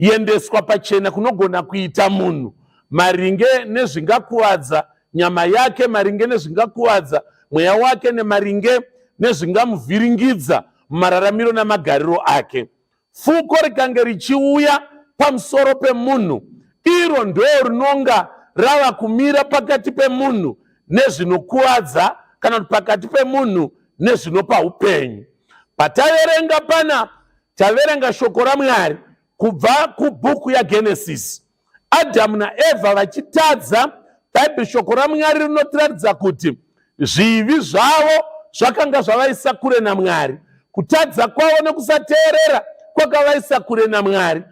Yendeswa pachena kunogona kuita munhu maringe nezvingakuvadza nyama yake, maringe nezvingakuvadza mweya wake, nemaringe nezvingamuvhiringidza mumararamiro namagariro ake. Fuko rikange richiuya pamusoro pemunhu, iro ndo rinonga rava kumira pakati pemunhu nezvinokuvadza kana kuti pakati pemunhu nezvinopa upenyu. Pataverenga panapa, taverenga shoko raMwari kubva kubhuku yaGenesisi. Adhamu naEvha vachitadza, Bhaibheri shoko raMwari rinotiratidza kuti zvivi zvavo zvakanga zvavaisa kure naMwari. Kutadza kwavo nekusateerera kwakavaisa kure naMwari,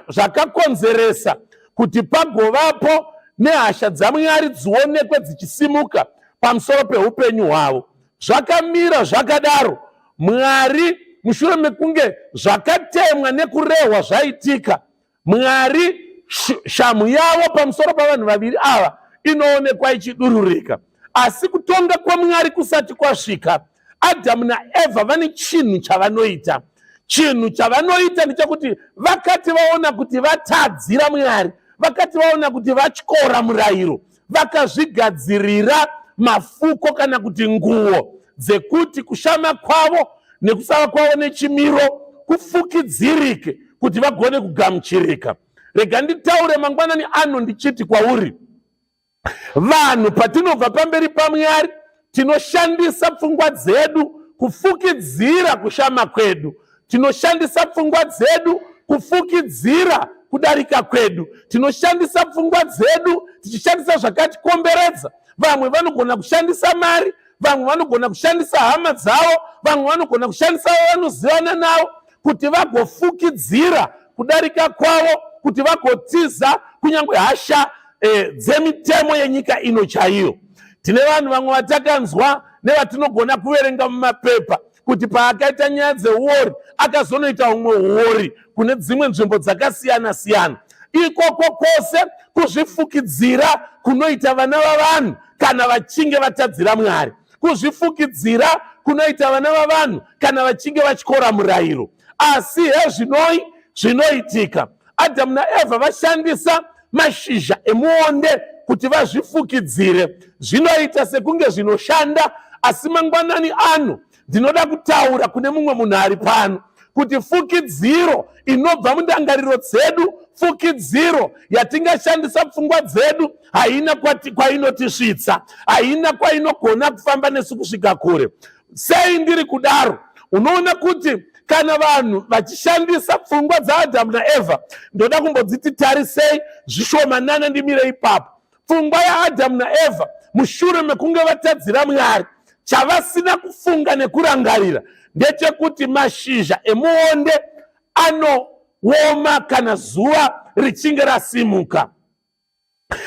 zvakakonzeresa kuti pagovapo nehasha dzaMwari dzionekwe dzichisimuka pamusoro peupenyu hwavo. Zvakamira zvakadaro, Mwari mushure mekunge zvakatemwa nekurehwa zvaitika, Mwari shamhu yavo pamusoro pavanhu vaviri ava inoonekwa ichidururika. Asi kutonga kwaMwari kusati kwasvika, Adhamu naEvha vane chinhu chavanoita. Chinhu chavanoita ndechekuti vakati vaona kuti vatadzira Mwari, vakati vaona kuti vatyora murayiro, vakazvigadzirira mafuko kana kuti nguo dzekuti kushama kwavo nekusava kwavo nechimiro kufukidzirike kuti vagone kugamuchirika. Rega nditaure mangwanani ano ndichiti kwauri, vanhu patinobva pamberi paMwari tinoshandisa pfungwa dzedu kufukidzira kushama kwedu, tinoshandisa pfungwa dzedu kufukidzira kudarika kwedu, tinoshandisa pfungwa dzedu tichishandisa zvakatikomberedza. Vamwe vanogona kushandisa mari, vamwe vanogona kushandisa hama dzavo, vamwe vanogona kushandisa vavanozivana navo kuti vagofukidzira kudarika kwavo, kuti vagotiza kunyange hasha dzemitemo yenyika ino chaiyo. Tine vanhu vamwe vatakanzwa nevatinogona kuverenga mumapepa kuti paakaita nyaya dzeuori akazonoita humwe huori kune dzimwe nzvimbo dzakasiyana siyana. Ikoko kwose kuzvifukidzira kunoita vana vavanhu kana vachinge vatadzira Mwari, kuzvifukidzira kunoita vana vavanhu kana vachinge vatyora murayiro. Asi hezvinoi zvinoitika. Adhamu naEvha vashandisa mashizha emuonde kuti vazvifukidzire. Zvinoita sekunge zvinoshanda, asi mangwanani ano ndinoda kutaura kune mumwe munhu ari pano kuti fukidziro inobva mundangariro dzedu, fukidziro yatingashandisa pfungwa dzedu, haina kwainotisvitsa, haina kwainogona kufamba nesu kusvika kure. Sei ndiri kudaro? Unoona kuti kana vanhu vachishandisa pfungwa dzaAdhamu naEvha, ndoda kumbodziti tarisei zvishomanana ndimire ipapo. Pfungwa yaAdhamu naEvha mushure mekunge vatadzira Mwari, chavasina kufunga nekurangarira ndechekuti mashizha emuonde anooma kana zuva richinge rasimuka.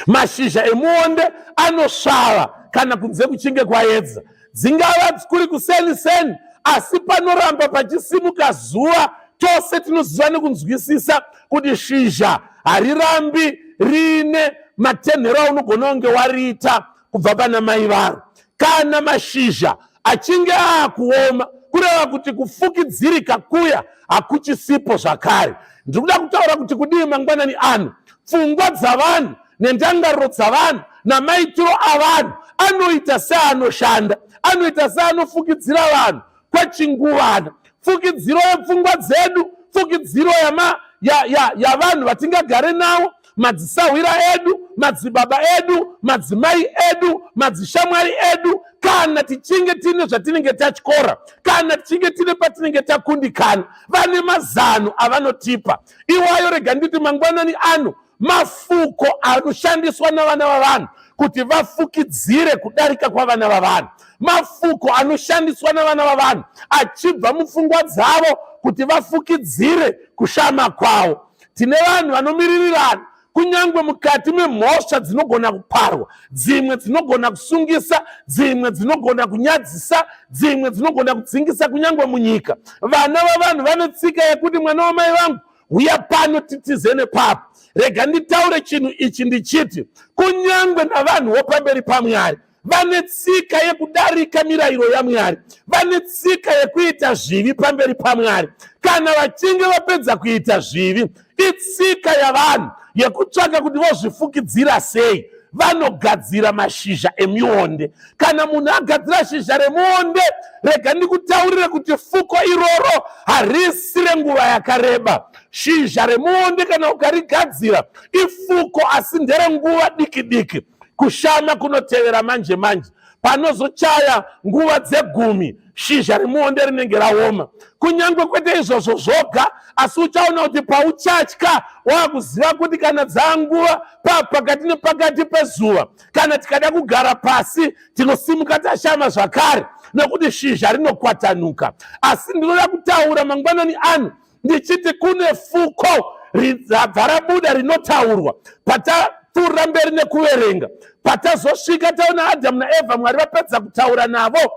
Mashizha emuonde anosvava kana kunze kuchinge kwaedza. Dzingava kuri kuseni seni, asi panoramba pachisimuka zuva, tose tinoziva nekunzwisisa kuti shizha harirambi riine matenhero aunogona kunge wariita kubva pana mai varo. Kana mashizha achinge aakuoma, kureva kuti kufukidzirika kuya hakuchisipo zvakare. Ndiri kuda kutaura kuti kudii mangwanani ano, pfungwa dzavanhu nendangariro dzavanhu namaitiro avanhu anoita seanoshanda, anoita seanofukidzira vanhu kwechinguvana. Fukidziro yepfungwa dzedu, fukidziro yavanhu ya, ya, ya vatingagare navo, madzisahwira edu, madzibaba edu, madzimai edu, madzishamwari edu, kana tichinge tine zvatinenge tatyora, kana tichinge tine patinenge takundikana, vane mazano avanotipa. Iwayo rega nditi mangwanani ano, mafuko anoshandiswa navana vavanhu kuti vafukidzire kudarika kwavana vavanhu, mafuko anoshandiswa navana vavanhu achibva mupfungwa dzavo kuti vafukidzire kushama kwavo. Tine vanhu vanomiririrana kunyange mukati memhosva dzinogona kuparwa, dzimwe dzinogona kusungisa, dzimwe dzinogona kunyadzisa, dzimwe dzinogona kudzingisa kunyange munyika. Vana vavanhu vane tsika yekuti mwana wamai vangu huya pano titize nepapo. Rega nditaure chinhu ichi ndichiti kunyange navanhuwo pamberi paMwari. Vane tsika yekudarika mirayiro yaMwari, vane tsika yekuita zvivi pamberi paMwari. Kana vachinge vapedza kuita zvivi, itsika yavanhu yekutsvaka kuti vozvifukidzira sei. Vanogadzira mashizha emionde. Kana munhu agadzira shizha remuonde, rega ndikutaurire kuti fuko iroro harisi renguva yakareba. Shizha remuonde kana ukarigadzira ifuko, asi nderenguva diki diki. Kushama kunotevera manje manje. Panozochaya nguva dzegumi, shizha remuonde rinenge raoma. Kunyange kwete izvozvo zvoga, asi uchaona kuti pauchatya wakuziva kuti kana dzanguva pakati nepakati pezuva, kana tikada kugara pasi tinosimuka tashama zvakare, nekuti shizha rinokwatanuka. Asi ndinoda kutaura mangwanani ano ndichiti kune fuko rabva rabuda rinotaurwa patapfuurira mberi nekuverenga. Patazosvika taona Adhamu naEvha, Mwari vapedza kutaura navo.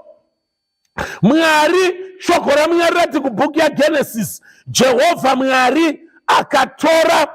Mwari, shoko raMwari rati kubhuku yaGenesis, Jehovha Mwari akatora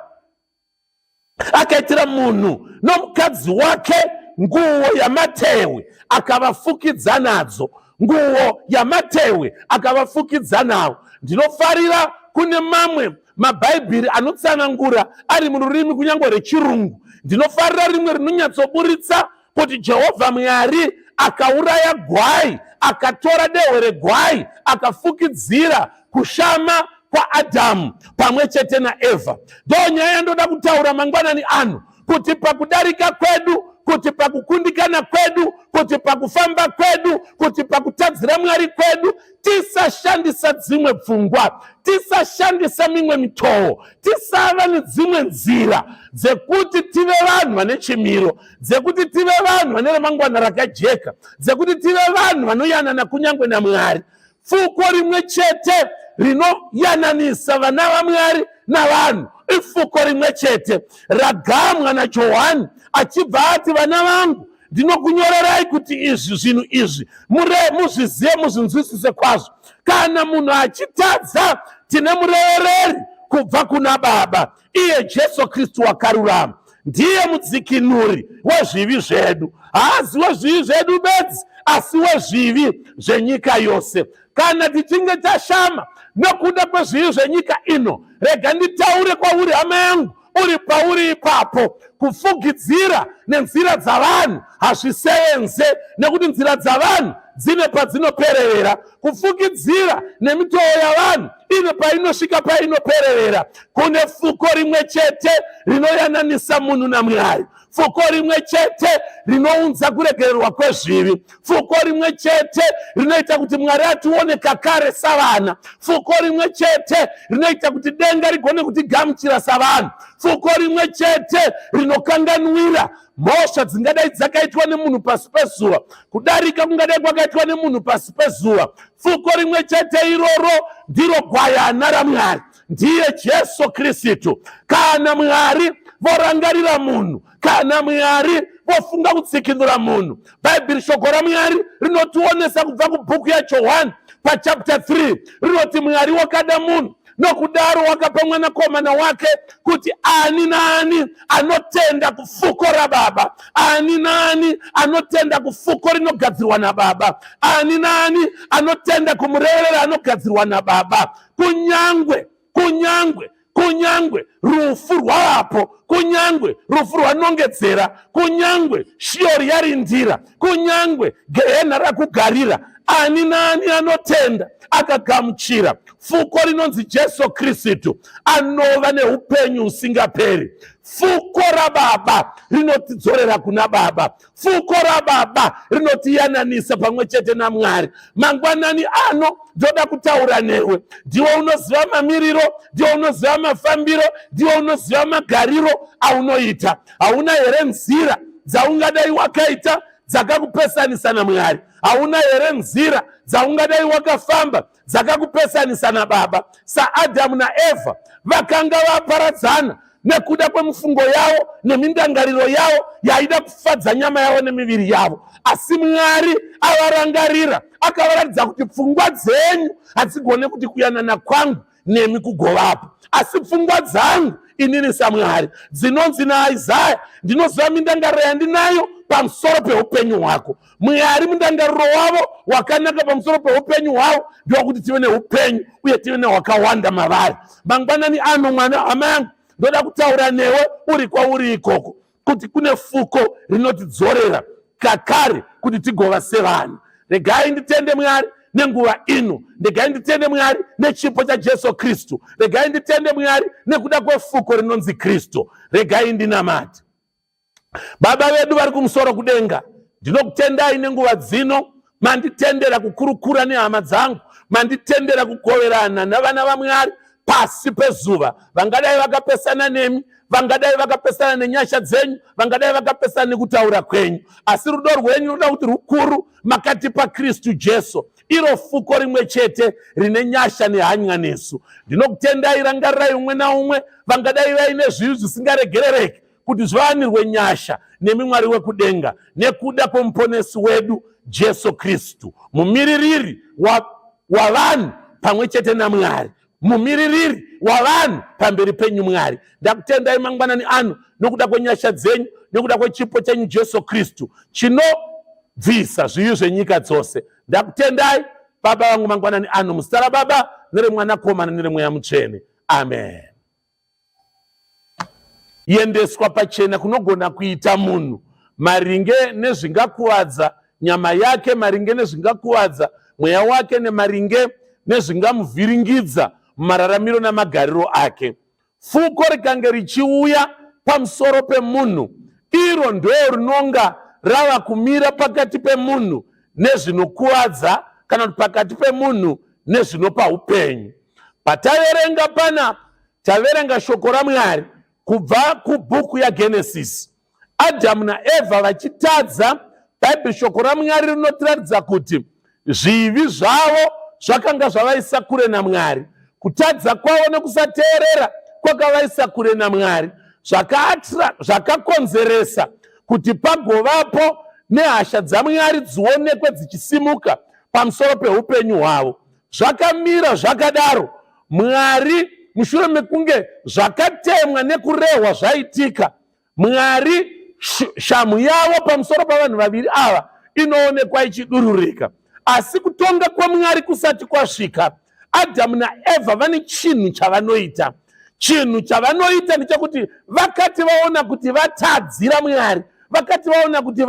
akaitira munhu nomukadzi wake nguo yamatehwe, akavafukidza nadzo. Nguo yamatehwe akavafukidza nawo. Ndinofarira kune mamwe mabhaibheri anotsanangura ari mururimi kunyange rechirungu. Ndinofarira rimwe rinonyatsoburitsa kuti Jehovha Mwari akauraya gwai, akatora dehwe regwai, akafukidzira kushama kwaAdhamu pamwe chete naEvha. Ndo nyaya yandoda kutaura mangwanani ano, kuti pakudarika kwedu, kuti pakukundikana kwedu, kuti pakufamba kwedu, kuti pakutadzira Mwari kwedu, tisashandisa dzimwe pfungwa, tisashandisa mimwe mitoo, tisava nedzimwe nzira dzekuti tive vanhu vane chimiro, dzekuti tive vanhu vane ramangwana rakajeka, dzekuti tive vanhu vanoyanana kunyange naMwari. Pfuko rimwe chete rinoyananisa vana vaMwari navanhu ifuko rimwe chete ragamwa naJohani, achibva ati, vana vangu, ndinokunyorerai kuti izvi zvinhu izvi muzvizive, muzvinzwisise kwazvo. Kana munhu achitadza, tine murevereri kubva kuna Baba, iye Jesu Kristu wakarurama. Ndiye mudzikinuri wezvivi zvedu. Haazi wezvivi zvedu bedzi, asi wezvivi zvenyika yose. Kana tichinge tashama nokuda kwezvivi zvenyika ino, rega nditaure kwauri, hama yangu, uri pauri ipapo, kufugidzira nenzira dzavanhu hazvisevenze, nekuti nzira dzavanhu dzine padzinopererera. Kufukidzira nemitoo yavanhu ine painosvika painopererera. Kune fuko rimwe chete rinoyananisa munhu naMwari, fuko rimwe chete rinounza kuregererwa kwezvivi, fuko rimwe chete rinoita kuti Mwari atione kakare savana, fuko rimwe chete rinoita kuti denga rigone kutigamuchira savanhu, fuko rimwe chete rinokanganwira mhosva dzingadai dzakaitwa nemunhu pasi pezuva, kudarika kungadai kwakaitwa nemunhu pasi pezuva. Fuko rimwe chete iroro ndiro gwayana raMwari, ndiye Jesu Kristu. Kana Mwari vorangarira munhu, kana Mwari vofunga kutsikinura munhu, Bhaibheri, shoko raMwari rinotionesa kubva kubhuku yaJohani pachapter 3, rinoti Mwari wakada munhu nokudaro wakapa mwanakomana wake, kuti ani naani anotenda kufuko raBaba, ani naani anotenda kufuko rinogadzirwa naBaba, ani naani anotenda kumureverera anogadzirwa naBaba, kunyangwe kunyangwe kunyangwe rufu rwavapo, kunyangwe rufu rwanongedzera, kunyangwe Shiori yarindira, kunyangwe gehena rakugarira, ani naani anotenda akagamuchira fuko rinonzi Jesu Kristu anova neupenyu husingaperi. Fuko raBaba rinotidzorera kuna Baba. Fuko raBaba rinotiyananisa pamwe chete naMwari. Mangwanani ano ndoda kutaura newe. Ndiwe unoziva mamiriro, ndiwe unoziva mafambiro, ndiwe unoziva magariro aunoita. Hauna here nzira dzaungadai wakaita dzakakupesanisa naMwari? Hauna here nzira dzaungadai wakafamba dzakakupesanisa naBaba? SaAdhamu naEvha vakanga vaparadzana nekuda kwemifungo yavo nemindangariro yavo yaida kufadza nyama yavo nemiviri yavo. Asi Mwari avarangarira, akavaratidza kuti pfungwa dzenyu hadzigone kuti kuyanana kwangu nemi kugovapo, asi pfungwa dzangu inini saMwari dzinonzi naIsaya, ndinoziva mindangariro yandinayo pamusoro peupenyu hwako. Mwari mundangariro wavo wakanaka pamusoro peupenyu hwavo ndewekuti tive neupenyu uye tive nehwakawanda mavari. Mangwanani ano, mwana hama yangu, ndoda kutaura newe uri kwauri ikoko kuti kune fuko rinotidzorera kakare kuti tigova sevanhu. Regai nditende Mwari nenguva ino. Regai nditende Mwari nechipo chaJesu Kristu. Regai nditende Mwari nekuda kwefuko rinonzi Kristu. Regai ndinamate. Baba vedu vari kumusoro kudenga, ndinokutendai nenguva dzino. Manditendera kukurukura nehama dzangu, manditendera kugoverana navana vaMwari pasi pezuva, vangadai vakapesana nemi, vangadai vakapesana nenyasha dzenyu, vangadai vakapesana nekutaura kwenyu, asi rudo rwenyu runoda kuti rukuru. Makatipa Kristu Jesu, iro fuko rimwe chete rine nyasha nehanya nesu. Ndinokutendai. Rangarirai umwe naumwe vangadai vaine zvivi zvisingaregerereki, kuti zvivanirwe nyasha nemi, Mwari wekudenga, nekuda kwemuponesi wedu Jesu Kristu, mumiririri wavanhu wa pamwe chete naMwari, mumiririri wavanhu pamberi penyu. Mwari, ndakutendai mangwanani ano nokuda kwenyasha dzenyu, nekuda kwechipo chenyu Jesu Kristu chinobvisa zvivi zvenyika dzose. Ndakutendai, Baba vangu, mangwanani ano, muzita raBaba neremwanakomana neremweya Mutsvene, amen. Yendeswa pachena kunogona kuita munhu maringe nezvingakuvadza nyama yake, maringe nezvingakuvadza mweya wake, nemaringe nezvingamuvhiringidza mumararamiro namagariro ake. Fuko rikange richiuya pamusoro pemunhu, iro ndo rinonga rava kumira pakati pemunhu nezvinokuvadza, kana kuti pakati pemunhu nezvinopa upenyu. Pataverenga panapa, taverenga shoko raMwari kubva kubhuku yaGenesisi, Adhamu naEvha vachitadza. Bhaibheri, shoko raMwari, rinotiratidza kuti zvivi zvavo zvakanga zvavaisa kure naMwari. Kutadza kwavo nekusateerera kwakavaisa kure naMwari, zvakakonzeresa kuti pagovapo nehasha dzaMwari dzionekwe dzichisimuka pamusoro peupenyu hwavo. Zvakamira zvakadaro, Mwari, mushure mekunge zvakatemwa nekurehwa zvaitika, Mwari, shamu yavo pamusoro pavanhu vaviri ava inoonekwa ichidururika. Asi kutonga kwaMwari kusati kwasvika, Adhamu naEvha vane chinhu chavanoita. Chinhu chavanoita ndechekuti vakati vaona kuti vatadzira Mwari, vakati vaona kuti